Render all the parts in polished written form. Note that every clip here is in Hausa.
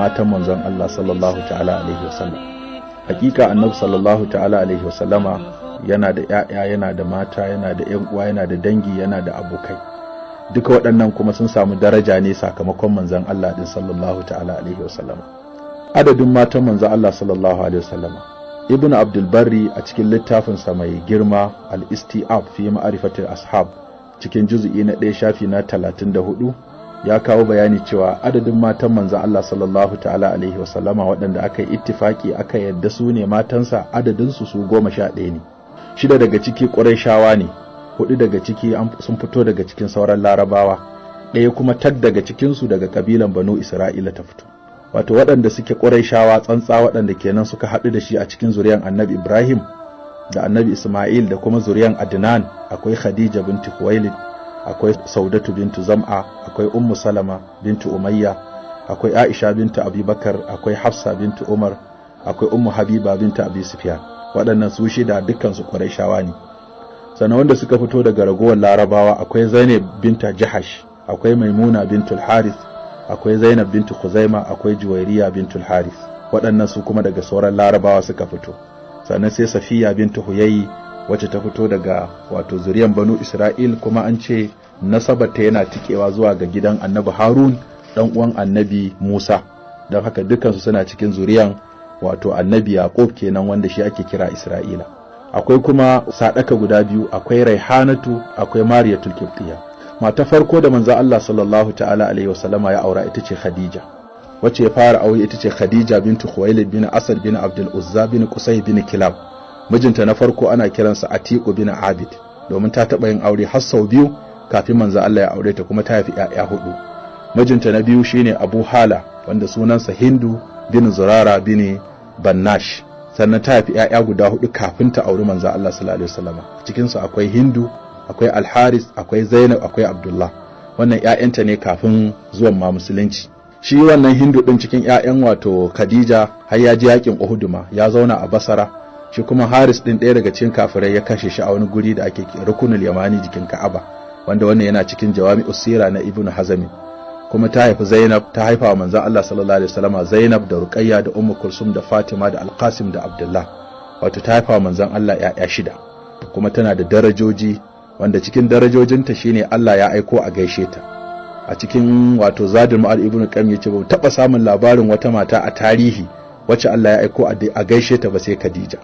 Matan manzon Allah sallallahu ta'ala alaihi wasallam. Hakika Annabi sallallahu ta'ala alaihi wasallama yana da ƴaƴa, yana da mata, yana da ƴan uwa, yana da dangi, yana da abokai. Duka waɗannan kuma sun samu daraja ne sakamakon manzon Allah din sallallahu ta'ala alaihi wasallama. Adadin matan manzon Allah sallallahu alaihi wasallama, Ibn Abdul Barri a cikin littafin sa mai girma Al-Isti'ab fi Ma'rifatil Ashab cikin juz'i na 1 shafi na 34 ya kawo bayani cewa adadin matan manzon Allah sallallahu ta'ala alaihi wasallama waɗanda aka yi ittifaki aka yadda su ne matansa, adadin su su 11 ne. 6 daga ciki Qurayshawa ne, 4 daga ciki sun fito daga cikin sauran Larabawa, 1 kuma tag daga cikin su daga kabilan Banu Isra'ila ta fito. Wato waɗanda suke Qurayshawa tsantsa, waɗanda kenan suka haɗu da shi a cikin zuriyan Annabi Ibrahim da Annabi Isma'il da kuma zuriyan Adnan, akwai Khadija binti Khuwailid, akwai Saudatu bintu Zam'a, akwai Ummu Salama bintu Umayya, akwai Aisha bintu Abubakar, akwai Hafsa bintu Umar, akwai Ummu Habiba bintu Abi Sufyan. Waɗannan su 6 dukkan su Qurayshawa ne. Sannan wanda suka fito daga ragowar Larabawa akwai Zainab binta Jahash, akwai Maimuna bintul Harith, akwai Zainab bintu Khuzaima, akwai Juwairiya bintul Harith. Waɗannan su kuma daga sauran Larabawa suka fito. Sannan sai Safiya bintu Huyayyi wacce ta fito daga wato zuriyan Banu Isra'il, kuma an ce nasabarta yana tikewa zuwa ga gidan Annabi Harun dan uwan Annabi Musa. Don haka dukansu suna cikin zuriyan wato Annabi Yaqub kenan, wanda shi ake kira Isra'ila. Akwai kuma sadaka guda biyu, akwai Raihanatu, akwai Mariyatul Qibtiyya. Mata farko da manzo Allah sallallahu ta'ala alaihi wasallama ya aura ita ce Khadija, wacce ya fara aure ita ce Khadija bintu Khuwailid bin Asad bin Abdul Uzza bin Qusay bin Kilab. Mijinta na farko ana kiransa Atiku bin Abid, domin ta taɓa yin aure har sau 2 kafin manzo Allah ya aure ta, kuma ta haifi ƴaƴa 4. Mijinta na biyu shine Abu Hala, wanda sunansa Hindu bin Zurara bin Bannash. Sannan ta haifi ƴaƴa guda 4 kafin ta auri manzo Allah sallallahu alaihi wasallam. Cikin su akwai Hindu, akwai Al-Haris, akwai Zainab, akwai Abdullah. Wannan ƴaƴanta ne kafin zuwan ma musulunci. Shi wannan Hindu din cikin ƴaƴan wato Khadija har ya ji yakin Uhud ma, ya zauna a Basra. Shi kuma Haris din ɗaya daga cikin kafirai ya kashe shi a wani guri da ake Rukunul Yamani jikin Ka'aba, wanda wannan yana cikin Jawami Usira na Ibn Hazm. Kuma ta haifi Zainab, ta haifa wa manzon Allah sallallahu alaihi wasallama Zainab da Ruqayya da Ummu Kulsum da Fatima da Al-Qasim da Abdullah. Wato ta haifa wa manzon Allah ƴaƴa 6, kuma tana da darajoji, wanda cikin darajojinta shine Allah ya aiko a gaishe ta. A cikin wato Zadul Ma'ad Ibn Qayyim yace ba taɓa samun labarin wata mata a tarihi wacce Allah ya aiko a gaishe ta ba sai Khadija.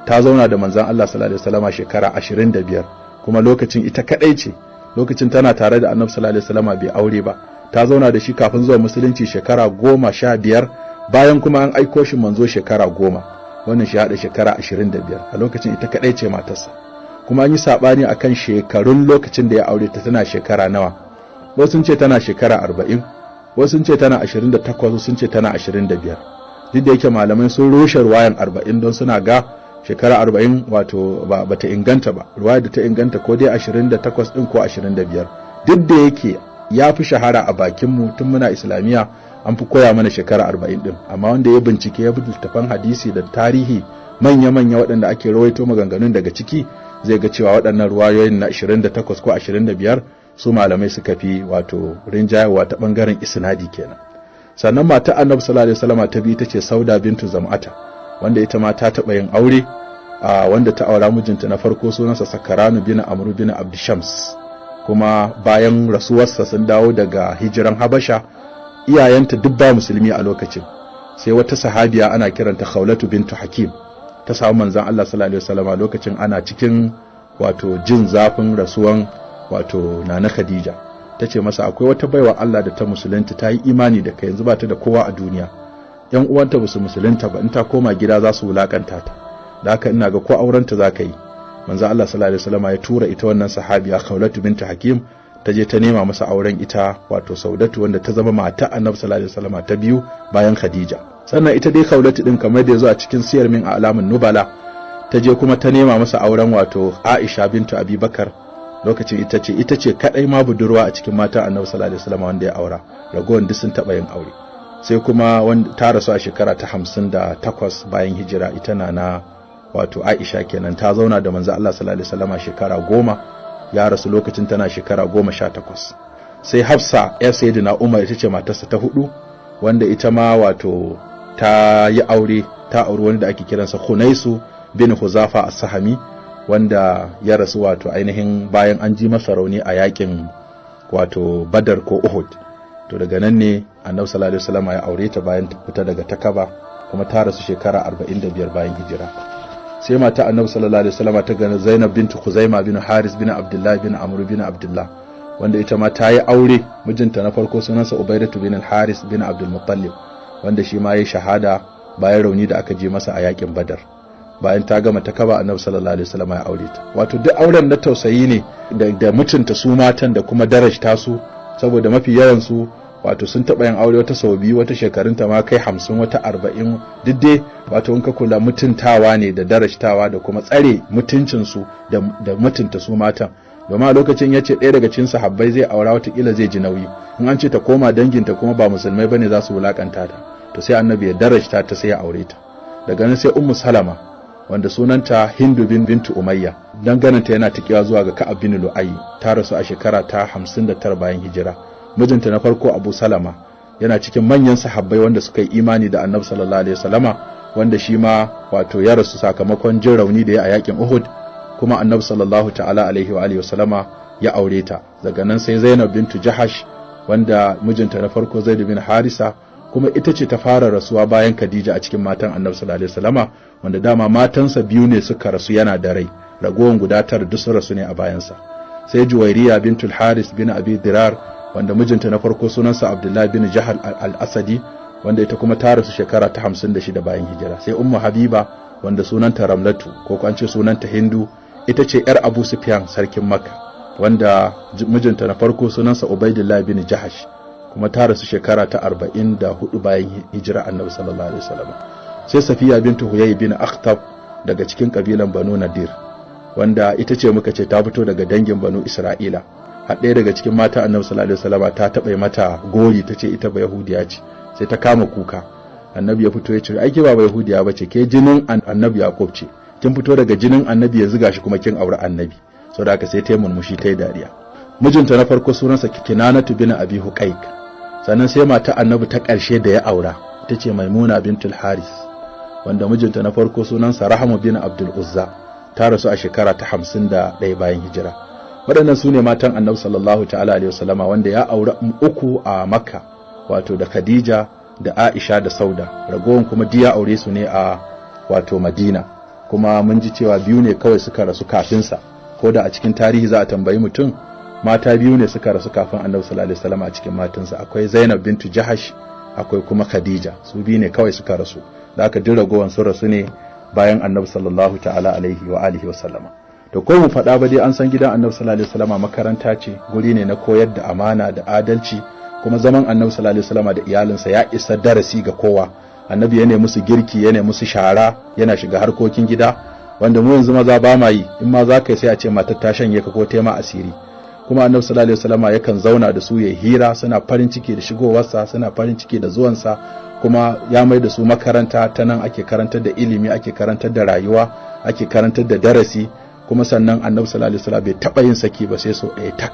Ta zauna da manzon Allah sallallahu alaihi wasallama shekara 25, kuma lokacin ita kadai ce, lokacin tana tare da Annabi sallallahu alaihi wasallama bai aure ba. Ta zauna da shi kafin zuwa musulunci shekara 15, bayan kuma an aiko shi manzo shekara 10, wannan shi hada shekara 25. A lokacin ita kadai ce matarsa. Kuma an yi sabani akan shekarun lokacin da ya aure ta, tana shekara nawa. Wasu sun ce tana shekara 40, wasu sun ce tana 28, wasu sun ce tana 25. Duk da yake malamai sun rushe ruwayan 40 don suna ga shekara 40 wato ba ta inganta ba. Ruwaya da ta inganta ko dai 28 din ko 25. Duk da yake ya fi shahara a bakin mu tun muna Islamiyya an fi koya mana shekara 40 din, amma wanda ya bincike ya bi littafan hadisi da tarihi manya-manya waɗanda ake rawaito maganganun daga ciki zai ga cewa waɗannan ruwayoyin na 28 ko 25 su malamai suka fi wato rinjayewa ta bangaren isnadi kenan. Sannan mata Annabi sallallahu alaihi wasallama ta biyu tace Sauda bintu Zam'ata, wanda ita ma ta taɓa yin aure, wanda ta aura mijinta na farko sunansa Sakaranu bin Amru bin Abdishams. Kuma bayan rasuwarsa sun dawo daga hijiran Habasha, iyayenta duk ba musulmi a lokacin. Sai wata sahabiya ana kiranta Khawlatu bintu Hakim ta samu manzon Allah sallallahu alaihi wasallama lokacin ana cikin wato jin zafin rasuwan wato Nana Khadija. Tace masa akwai wata baiwa Allah da ta musulunta, ta yi imani da kai, yanzu ba ta da kowa a duniya, yan uwanta ba su musulunta ba, in ta koma gida za su wulakanta ta, da haka ina ga ko aurenta za ka yi. Manzo Allah sallallahu alaihi wasallam ya tura ita wannan sahabiya Khawlatu bintu Hakim ta je ta nema masa auren ita wato Saudatu, wanda ta zama mata Annabi sallallahu alaihi wasallam ta biyu bayan Khadija. Sannan ita dai Khawlatu din kamar da yazo a cikin siyar min a alamun nubala, ta je kuma ta nema masa auren wato Aisha bintu Abubakar, Lokacin ita ce kadai ma budurwa a cikin matan Annabi sallallahu alaihi wasallam wanda ya aura. Ragowar duk sun taba yin aure. Sai kuma wanda ta rasu a shekara ta 58 bayan hijira, ita na wato Aisha kenan. Ta zauna da manzo Allah sallallahu alaihi wasallam shekara 10, ya rasu lokacin tana shekara 18. Sai Hafsa yar Sayyidina Umar, ita ce matarsa ta hudu, wanda ita ma wato ta yi aure, ta auri wani da ake kiransa Khunaisu bin Huzafa as-Sahami, wanda ya rasu wato ainihin bayan an ji masa rauni a yakin wato Badar ko Uhud. To daga nan ne Annabi sallallahu alaihi wasallam ya aure ta bayan ta fita daga takaba, kuma ta rasu shekara 45 bayan hijira. Sai mata Annabi sallallahu alaihi wasallam ta gani, Zainab bintu Khuzaima bin Haris bin Abdullah bin Amr bin Abdullah, wanda ita ma ta yi aure. Mijinta na farko sunansa Ubaidatu bin Haris bin Abdul Muttalib, wanda shi ma ya shahada bayan rauni da aka ji masa a yakin Badar. Bayan ta gama ta kaba, Annabi sallallahu alaihi wasallam ya aure ta. Wato duk auren na tausayi ne da mutunta su matan da kuma darajta su, saboda mafi yawan su wato sun taɓa yin aure, wata sau biyu, wata shekarunta ma kai 50, wata 40. Duk dai wato in ka kula, mutuntawa ne da darajtawa da kuma tsare mutuncinsu da mutunta su matan. Domin a lokacin ya ce ɗaya daga cikin sahabbai zai aura, watakila zai ji nauyi. In an ce ta koma danginta kuma ba musulmai bane, za su wulakanta ta. To sai Annabi ya darajta ta, sai ya aure ta. Daga nan sai Ummu Salama, wanda sunanta Hindu bintu Umayya, dangananta yana tikewa zuwa ga Ka'ab bin Lu'ay. Ta rasu a shekara ta 59 bayan hijira. Mijinta na farko Abu Salama yana cikin manyan sahabbai wanda suka yi imani da Annabi sallallahu alaihi wasallama, wanda shi ma wato ya rasu sakamakon jin rauni da ya a yakin Uhud, kuma Annabi sallallahu ta'ala alaihi wa alihi wasallama ya aure ta. Daga nan sai Zainab bintu Jahash, wanda mijinta na farko Zaid bin Harisa, kuma ita ce ta fara rasuwa bayan Khadija a cikin matan Annabi sallallahu alaihi wasallama, wanda dama matansa biyu ne suka rasu yana da rai, ragowan guda tara duk sun rasu ne a bayansa. Sai Juwairiya bintul Haris bin Abi Dirar, wanda mijinta na farko sunansa Abdullahi bin Jahal al-Asadi, wanda ita kuma ta rasu shekara ta 56 bayan hijira. Sai Ummu Habiba, wanda sunanta Ramlatu, ko an ce sunanta Hindu, ita ce yar Abu Sufyan sarkin Makka, wanda mijinta na farko sunansa Ubaidillah bin Jahash, kuma ta rasu shekara ta 44 bayan hijira Annabi sallallahu alaihi wasallam. Sai Safiya bintu Huyay bin Akhtab daga cikin kabilan Banu Nadir, wanda ita ce muka ce ta fito daga dangin Banu Isra'ila. Har ɗaya daga cikin mata Annabi sallallahu alaihi wasallam ta taɓa mata gori, ta ce ita ba Yahudiya ce, sai ta kama kuka. Annabi ya fito ya ce, "Ai ke ba Yahudiya ba ce, ke jinin Annabi Yaqub ce, kin fito daga jinin Annabi, yanzu gashi kuma kin aure Annabi." Saboda haka sai ta yi murmushi, ta yi dariya. Mijinta na farko sunansa Kinanatu bin Abi Huqaiq. Sannan sai mata Annabi ta ƙarshe da ya aura, ita ce Maimuna bintul Haris, wanda mijinta na farko sunansa Rahmu bin Abdul Uzza. Ta rasu a shekara ta 51 bayan hijira. Waɗannan su ne matan Annabi sallallahu ta'ala alaihi wasallama, wanda ya auri uku a Makka, wato da Khadija da Aisha da Sauda. Ragowan kuma diya aure su ne a wato Madina. Kuma mun ji cewa biyu ne kawai suka rasu kafin sa. Ko da a cikin tarihi za a tambayi mutum, mata biyu ne suka rasu kafin Annabi sallallahu alaihi wasallam a cikin matansa: akwai Zainab bintu Jahash, akwai kuma Khadija. Su biyu ne kawai suka rasu. Da aka duk ragowan sun rasu ne bayan Annabi sallallahu ta'ala alaihi wa alihi wasallama. To ko mu faɗa ba dai, an san gidan Annabi sallallahu alaihi wasallama makaranta ce, guri ne na koyar da amana da adalci. Kuma zaman Annabi sallallahu alaihi wasallama da iyalinsa ya isa darasi ga kowa. Annabi ya nemi musu girki, ya nemi musu shara, yana shiga harkokin gida, wanda mu yanzu maza ba ma yi. In ma za ka yi, sai a ce matar ta shanye ka ko ta ma asiri. Kuma Annabi sallallahu alaihi wasallama yakan zauna da su ya hira, suna farin ciki da shigowarsa, suna farin ciki da zuwansa. Kuma ya mai da su makaranta, ta nan ake karantar da ilimi, ake karantar da rayuwa, ake karantar da darasi. Kuma sannan Annabi sallallahu alaihi wasallam bai taɓa yin saki ba sai sau ɗaya tak.